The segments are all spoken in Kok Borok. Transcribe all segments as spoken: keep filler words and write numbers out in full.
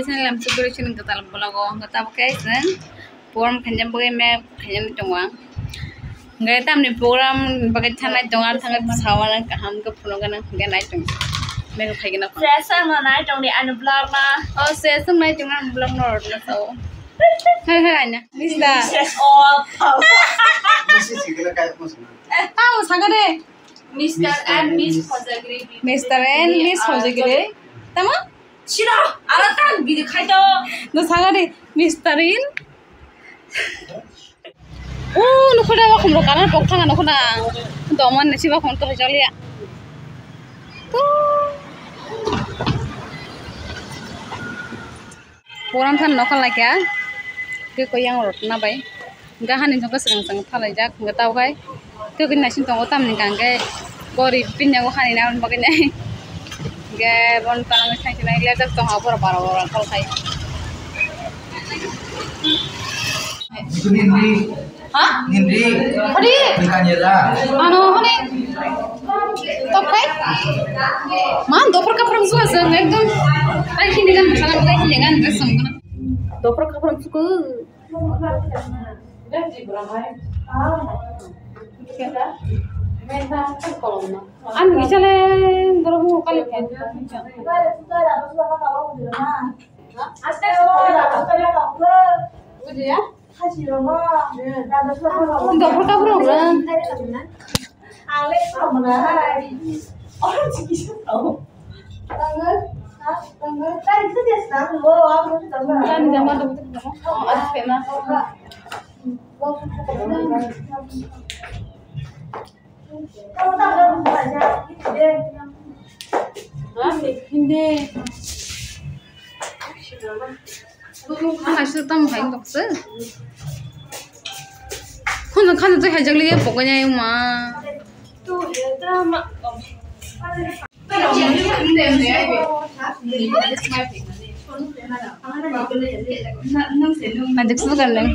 Channel am subscribe channel kwtal vlog o hwnkhe tabuk khe chwng program khainai bagwi map khainani tongo ang. Hwnkhe tamni program bagwi thangnai tongo, ang thangwi saui kaham khe phunukgwno hwnkhe nai tongo. Map khaigwno. Session no nai tongdi ani vlog no. Oh, session nai tongo ani vlog no rwna sao. Hai, hai, Aina. Mister. Tamo saka de. Mister and Miss Hojagiri. Mister and Miss Hojagiri. Tamo? Sino, ara tan video khaito. No saka de, Mister in. Oh, nukho da, bakhum rok kanar pok thanga nukho na. Doman ni siba khum to joliya. Program khan nokha laikha, tei koi yang rotna bai. Hwnkhe hani jokhe swkang swkang phalaijak, hwnkhe tabuk hai tei khe naising tongo tamni hwnkhe gorib bini yago hani na bagwi nai. Hwnkhe bon tangwi thangsinai lejak tongo borok bara bara kol khai. Ha? Hindi. Hadi. Hindi kanyela. Ano, hadi. Top kai? Man, dopor kapra musuh asa, ekdom. Ai, hindi kan, salam kai, hindi kan, dress sama kan. Dopor kapra musuh ko. An gichale, doro mo kali. Bujiya? Dopor kapra bro. Tani jama dopor kapra. Oh, askena. Ha, hindi. Ang hai sir tamo hai tokse. Khon khon to hai jagle pokoknya ma. Najik suka nang.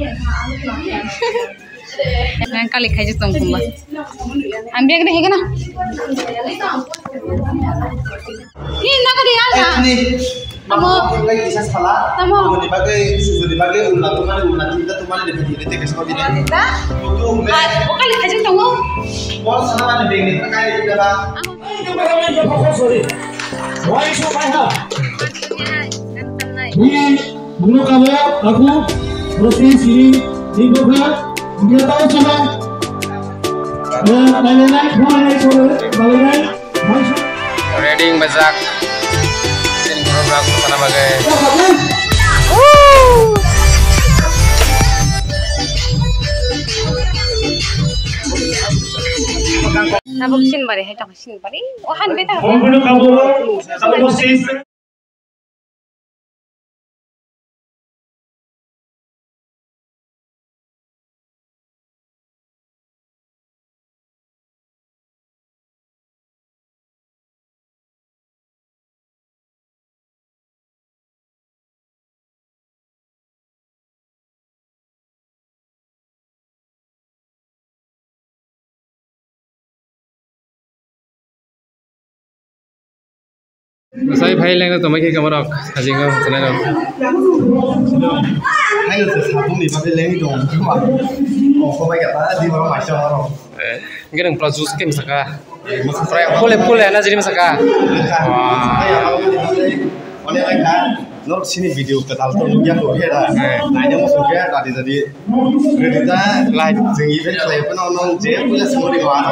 Nang kali khai jitong kumba. Ambil kena hegana. Hi, nagadi ala. Ani. Amo. Amo kisa sala. Tamo. Amo ni bagai, susu ni bagai, ulah tu mana, ulah kita tu mana, dia pergi, dia tegas kau tidak. Kita. Itu, ah, bukan lagi aja tunggu. Bos sana mana, bengni, pakai, tidak, Pak. Amo. Ini, bunuh kamu, aku, terus ini, sini, ini, bukan, dia tahu, coba. Eh, lain-lain, bukan, lain, lain, lain. Ready bajak. Sini program sana bagai. Tabuk sin bari hai tong sin bari. Oh, han beta. Home photo kabo. Kabo sis. Sai phai leng tongma khe kamarok sajingo chwnairok. Hai no se sabung ni bagwi leng tong. Oh, kok bai kata di borok maisa oro. Eh, gereng plus juice kem saka. Pule pule na jini saka. Wah. Onek kha. Norok sini video kwtal to nukya ko khe da. Eh. Naina mo sokya da di jadi. Ready da. Live. Jeng event khlai phano nong je puja sumori ko ano.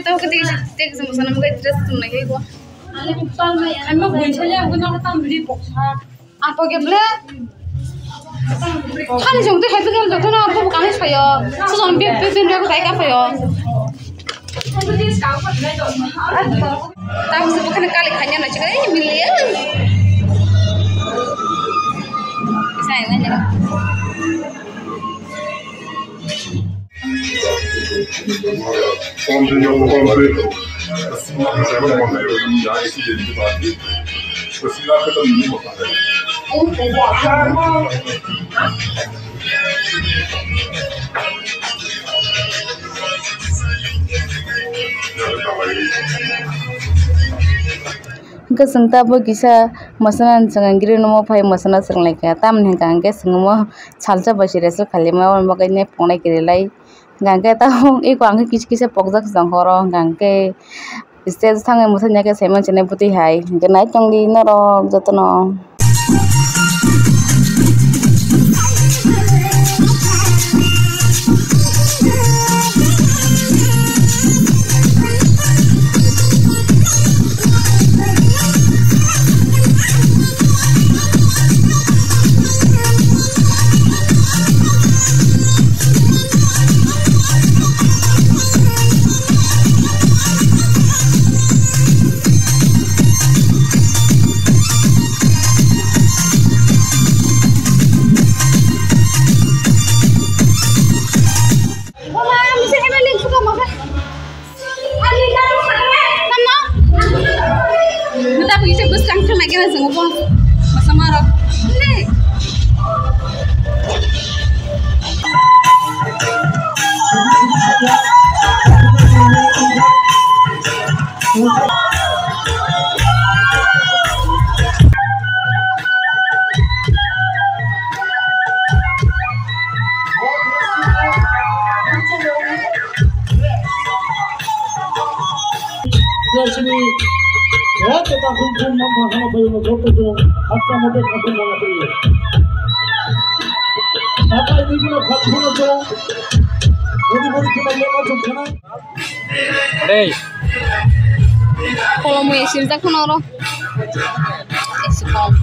Tau kati tek jeng sana mo dress tum nai ko. Ano buisale ang ko nang tam bri boksa. Ang pagi ble. Khani jong tu happy girl joto na ang pagi kani sayo. Sujon bi bi bi bi kai ka payo. Tamo se bukhani kali khanya na chikari miliya. Sai na jara. Chwng tabuk kisa mwsana, chwng green room o phai mwsana swrwng lai kha. Tamoni hwnkha hwnkhe chwng omo salsa bai se rehearsal khailai ma, aboni bagwi nai phunuknai kwrwi lai. Hwnkha hwnkhe tabuk eko ang khe kisa kisa pokjak se tong kha oro, hwnkha hwnkhe stage thangwi mwsanya khe saiman sinai bwtwi hai. Hwnkhe nai tongdi norok jotono. Mata bisa bus kang kang lagi langsung apa? Masa marah. Nih. Rei. Kolom ya sirjak kheno oro. Esi kom.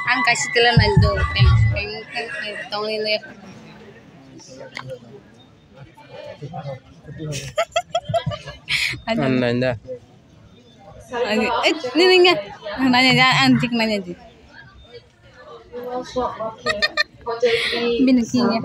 Ang kaisa tela nai do, teng, teng, teng, tong ini. Ang nai da. Ang, eh, ini, ini, ini. Ang nai da, ang tik nai da. Bini kini.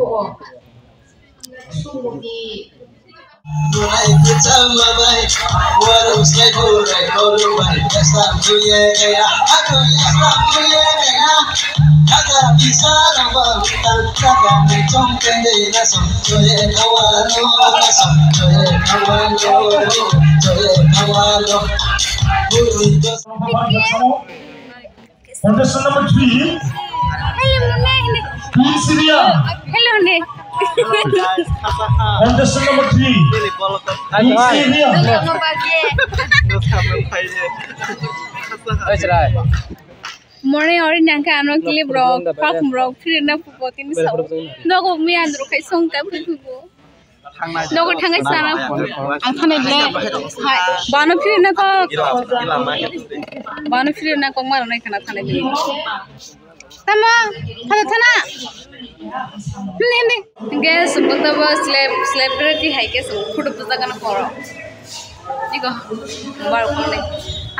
Contestant number three. Hello, Mama. Hello, ne. Contestant number three. Hello, Mama. Oi, chwrai. Mone ori nangkha ano clip rok, phak rok, phirna phupo tini sao. Nogo mi andro khai song ka phu phu. Nogo thangai sana. Ang thanai ble. Hai, bano phirna kok. Bano phirna kok maro nai khana thanai ble. Tamo, thana thana. Hindi, hindi. Guys, buta ba slab, celebrity hai ke so photo buta kana poro. Iko, bar kone.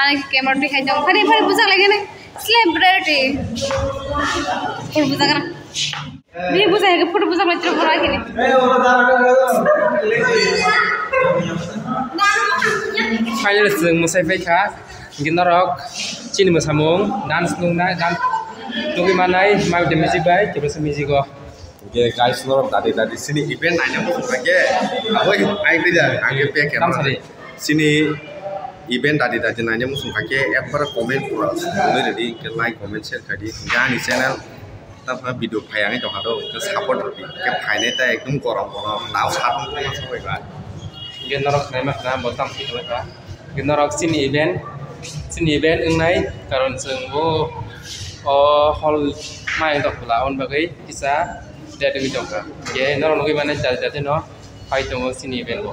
Ani camera di hai jong. Phari, phari buta lagi ne. Celebrity. Photo buta kana. Bini bwsai hai khe photo bwsajak lai tirok borok hai khe. Finally chwng mwsai phai kha. Hinkhe norok chini mwsamung dance nuknai, dance nugwi manai, Mike the Music bai, Tiprasa Music o. Hinkhe guys, norok dadi dadi chini event naina muchung kha khe, aboni ai twi da, ang khe back camera. Chini event dadi dadi naina muchung kha khe, ekbar comment pura rwdi, hinkhe like, comment, share khaidi, hinkhe ani channel. Tamo video phai ani tongkha do, hwnkhe support rwdi. Hwnkhe phainai ta ekdom gorom gorom, tao satung tongma sabai ba. Hwnkhe norok naima khna bo tamo thwi tongkha. Hwnkhe norok chini event, chini event wngnai, karon chwng bo o hall mai tongkha, aboni bagwi kisa date wngwi tongkha. Hwnkhe norok nugwi mannai jati jati no phai tongo chini event bo.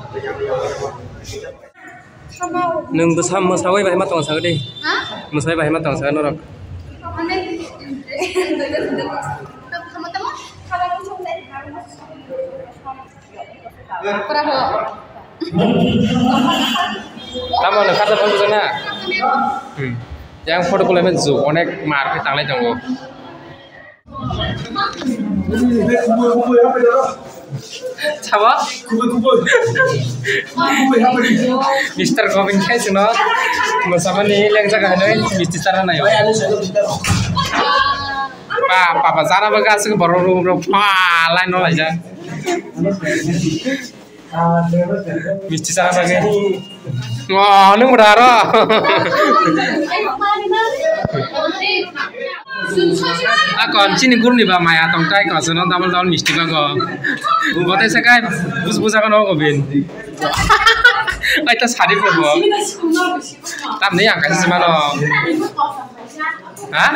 Nwng bwsa mwsawi bahai ma tong sakdi. Ha? Mwsawi bahai ma tong sakdi norok. Tamo no kata phone bujana. Hmm. Yang photo kulai men ju onek mar khe tanglai tongo. Sabo? Mister Govind khe chwngno mwsamani lengjak hinwi misti chana naio. Pa, papa, jana bagwi aswk borok rw rw pha line no laijak. Misti chana bagwi. O, nwng bwrwi aro. Akon chini guruni ba maya tong tai ko, sono double double misti bago. Bote se kai bus busa kono ko bin. Ai ta sari ko bo. Tamni ang kaisa mano. Ha?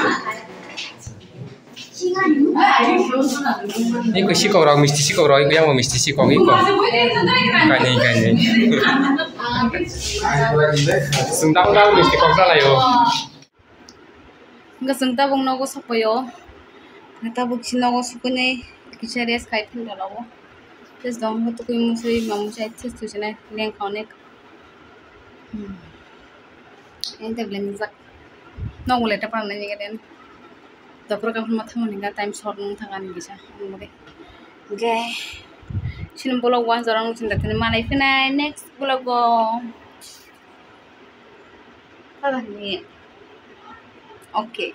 Iko sikok rok misti sikok rok, iko yang misti sikok iko. Kainwi, kainwi. Sung dang dang misti kok salayo. Hingke chwng tabuk nogo sokpaio. Tabuk si nogo sokpainai kisa rest khai phin dalago. Rest dong tukui musui mamung sai thes tusinai lengkha onek. Hmm. Ente blengjak. Nogo leta parang nai nigeden. Dopor kaphang ma thangmani ga time short nung thang ani kisa. Ang mode. Ge. Sini vlog wan jorang sini datani manai phinai next vlog o. Pada ni. Okay.